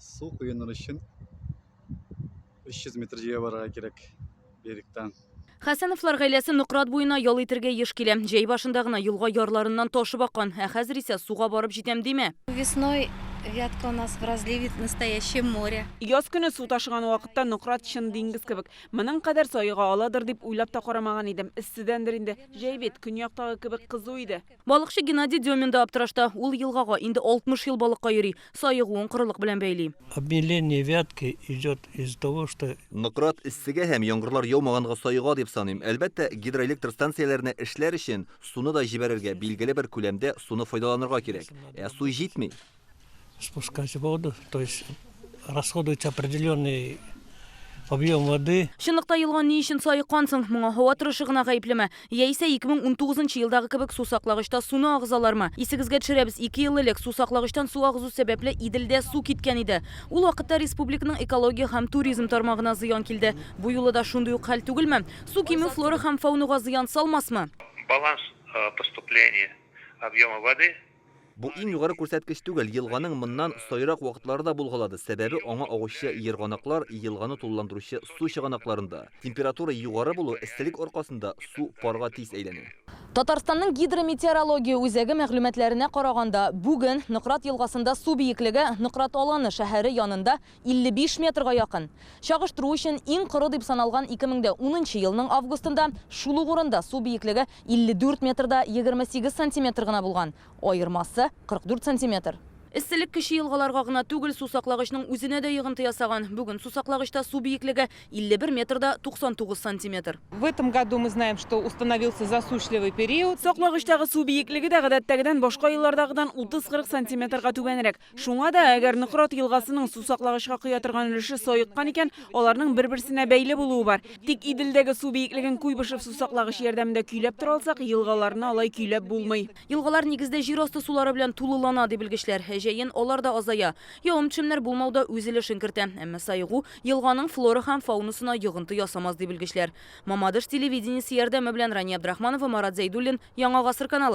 Су коеныр өчен 300 метр җәяү барырга кирәк берегтан. Хәсәновлар гаиләсе Нократ буена ял итергә еш килә. Җәй башында гына елга ярларыннан ташып аккан, ә хәзер исә суга барып җитәм димә. Весной Вятка у нас в разливе настоящее море. Яз көне су ташыган вакытта Нократ чын диңгез кебек. Моның кадәр саега аладыр дип уйлап та карамаган идем. Эсседәндер инде. Җәй бит, көньяктагы кебек кызу иде. Балыкчы Геннадий Демин да аптырашта. Ул елгага инде 60 ел балыкка йөри. Саегуын корылык белән бәйли. Обмеление Вятки идет из-за того, что. Нократ эссегә һәм яңгырлар яумаганга саега дип саныйм. Әлбәттә, гидроэлектр станцияләренә эшләр өчен суны да җибәрергә, билгеле бер күләмдә суны файдаланырга кирәк. Ә су җитми. Спускать воду, то есть расходуется определенный объем воды. Чынлыкта елга ни өчен саеккан соң? Моңа һава торышы гына гаеплеме? Яисә 2019 елдагы кебек сусаклагычта суны агызалармы? Исегезгә төшерәбез, ике ел элек сусаклагычтан су агызу сәбәпле Иделдә су киткән иде. Ул вакытта республиканың экология һәм туризм тармагына зыян килде. Бу юлы да шундый ук хәл түгелме? Су кимү флора һәм фаунага зыян салмасмы? Баланс поступления объема воды. Бу иң югары күрсәткеч түгел, елганың моннан сайрак вакытлары да булгалады, сәбәбе аңа агучы ерганаклар елганы тулыландыручы су чыганакларында. Температура югары булу, эсселек аркасында су парга тиз әйләнә. Татарстанның гидрометеорология үзәге мәгълүматларына караганда, бүген Нократ елгасында су биеклеге Нократ Аланы шәһәре янында 55 метрга якын. Чагыштыру өчен, иң коры дип саналган 2010 нчы елның августында шул ук урында су биеклеге 54 метр да 28 сантиметр гына булган, аермасы, 44 сантиметр. Эсселек кече елгаларга гына түгел, сусаклагычның үзенә дә йогынты ясаган. Бүген сусаклагычта су биеклеге 51 метр да 99 сантиметр. В этом году мы знаем, что установился засушливый период. Саклагычтагы су биеклеге дә гадәттәгедән башка еллардагыдан 30-40 сантиметрга түбәнрәк. Шуңа да, әгәр Нократ елгасының сусаклагычка коя торган өлеше саеккан икән, аларның бер-берсенә бәйле булуы бар. Тик Иделдәге су биеклеген Куйбышев сусаклагычы ярдәмендә көйләп тора алсак, елгаларны алай көйләп булмый. Елгалар нигездә җир асты сулары белән тулылана, ди белгечләр. Ә җәен алар да азая. Явым-төшемнәр булмау да үз өлешен кертә. Әмма саегу елганың флора һәм фаунасына йогынты ясамас, ди белгечләр. Мамадыш телевидениесе ярдәме белән Рания Абдрахманова, Марат Зәйдуллин, Яңа гасыр каналы.